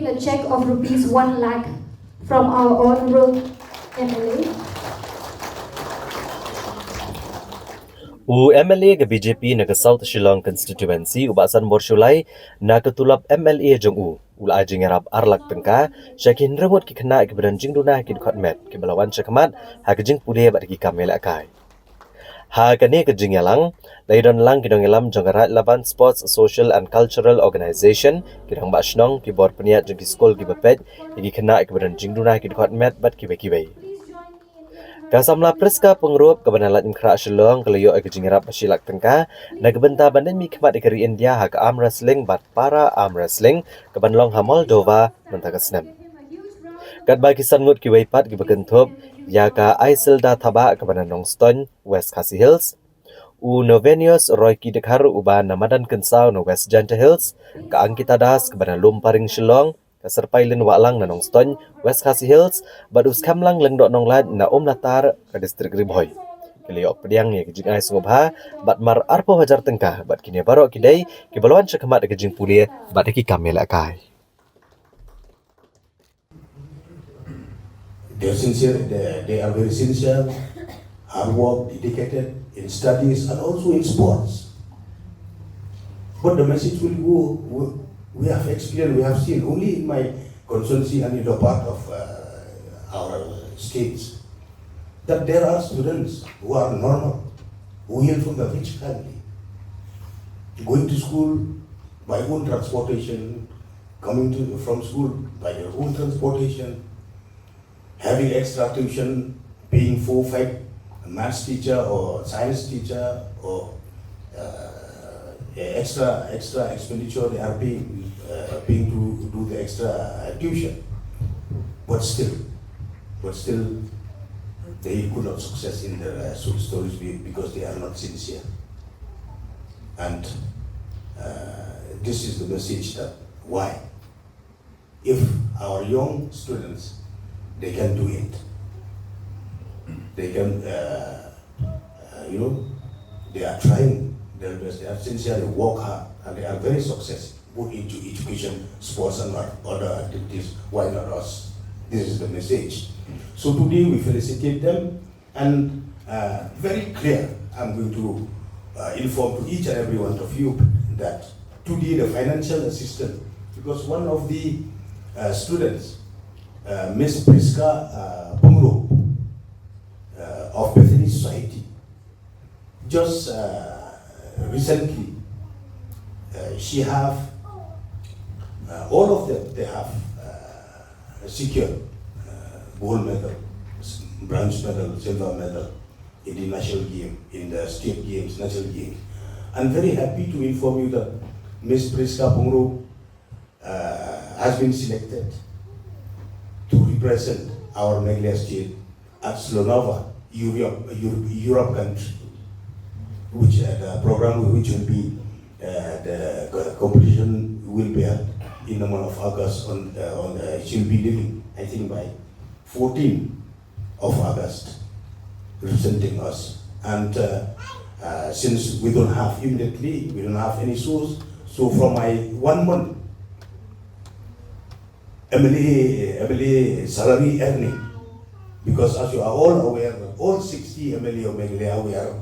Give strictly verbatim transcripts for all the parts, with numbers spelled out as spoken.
A check of rupees one lakh from our honorable M L A. U M L A ka B J P na ka South Shillong Constituency, u Bah Sanbor Shullai, na ka tulop M L A jong u, u la ai jingïarap ar lak tyngka sha ki hynriew ngut ki khynnah kiba don jingduna ki dkhot met kiba la wan sha khmat ha ka jingpule bad ki kam ïalehkai. Ha kane ka jingïalang, la ïadon lang ki nongïalam jong ka Raid Laban Sports Social and Cultural Organization, ki rangbah shnong, ki bor pynïaid jong ki skul kiba peit ïa ki khynnah kiba don jingduna ki dkhot met bad kiwei kiwei. Ka samla Prisca Pyngrope kaba na Laitumkhrah Shillong ka la ïoh ïa ka jingïarap ba shi lak tyngka na ka bynta ban leit mihkhmat ïa ka ri India ha ka arm wrestling bad para arm wrestling kaban long ha Moldova mynta ka snem. Katba ki san ngut kiwei pat kiba kynthup ïa ka Aisilda Thabah kaba na Nongstoiñ, West Khasi Hills, u Novenius Royki Dkhar uba na Madan Kynsaw na West Jaintia Hills, ka Ankita Das kaba na Lumparing Shillong, ka Syrpailin Wahlang na Nongstoiñ, West Khasi Hills, bad u Skhamlang Lyngdoh Nonglait na Umlatar ka District Ri Bhoi. Ki la ïoh pdiang ïa ka jingai sngewbha bad mar arphew hajar tyngka bad kine baroh ki dei kiba la wan sha khmat ïa ka jingpule bad ïa ki kam ïalehkai. They're sincere, they, they are very sincere, hard work, dedicated in studies and also in sports. But the message will go, we, we have experienced, we have seen only in my constituency and in the part of uh, our states that there are students who are normal, who hail from the rich family, going to school by own transportation, coming to from school by their own transportation, having extra tuition, paying four, five maths teacher or science teacher or uh, extra extra expenditure they are paying, uh, paying to do the extra uh, tuition. But still, but still, they could not success in their uh, so- stories be- because they are not sincere. And uh, this is the message that why if our young students, they can do it. They can, uh, uh, you know, they are trying their best. They are sincerely work hard, and they are very successful both into education, sports, and other activities. Why not us? This is the message. So today we felicitate them. And uh, very clear, I'm going to uh, inform to each and every one of you that today the financial assistance, because one of the uh, students, uh, Miss Prisca uh, Pungro uh, of Bethany Society, just uh, recently, uh, she have uh, all of them, they have uh, secured uh, gold medal, bronze medal, silver medal in the national game, in the state games, national games. I'm very happy to inform you that Miss Prisca Pungro uh, has been selected to represent our Meghalaya state at Slovenija, Europe, Europe, Europe country, which uh, the program which will be uh, the co- competition will be held in the month of August. On uh, on uh, she'll be leaving, I think, by fourteen of August, representing us. And uh, uh, since we don't have immediately, we don't have any source, so from my one month M L A, M L A salary earning, because as you are all aware, all sixty M L A of Meghalaya, we are,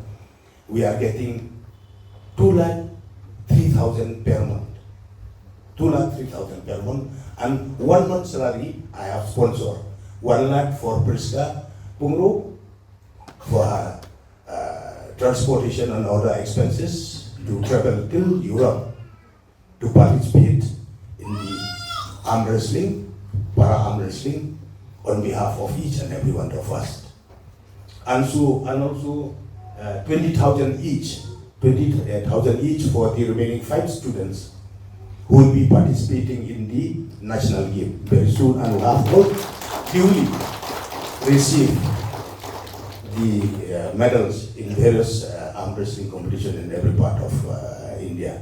we are getting two lakh three thousand per month. Two lakh three thousand per month, and one month salary I have sponsored. One lakh for Prisca Pungro for her uh, transportation and other expenses to travel till Europe to participate in the arm wrestling, para arm wrestling, on behalf of each and every one of us. And so, and also uh, twenty thousand each, twenty thousand each for the remaining five students who will be participating in the national game very soon and who have all duly received the uh, medals in various uh, arm wrestling competition in every part of uh, India.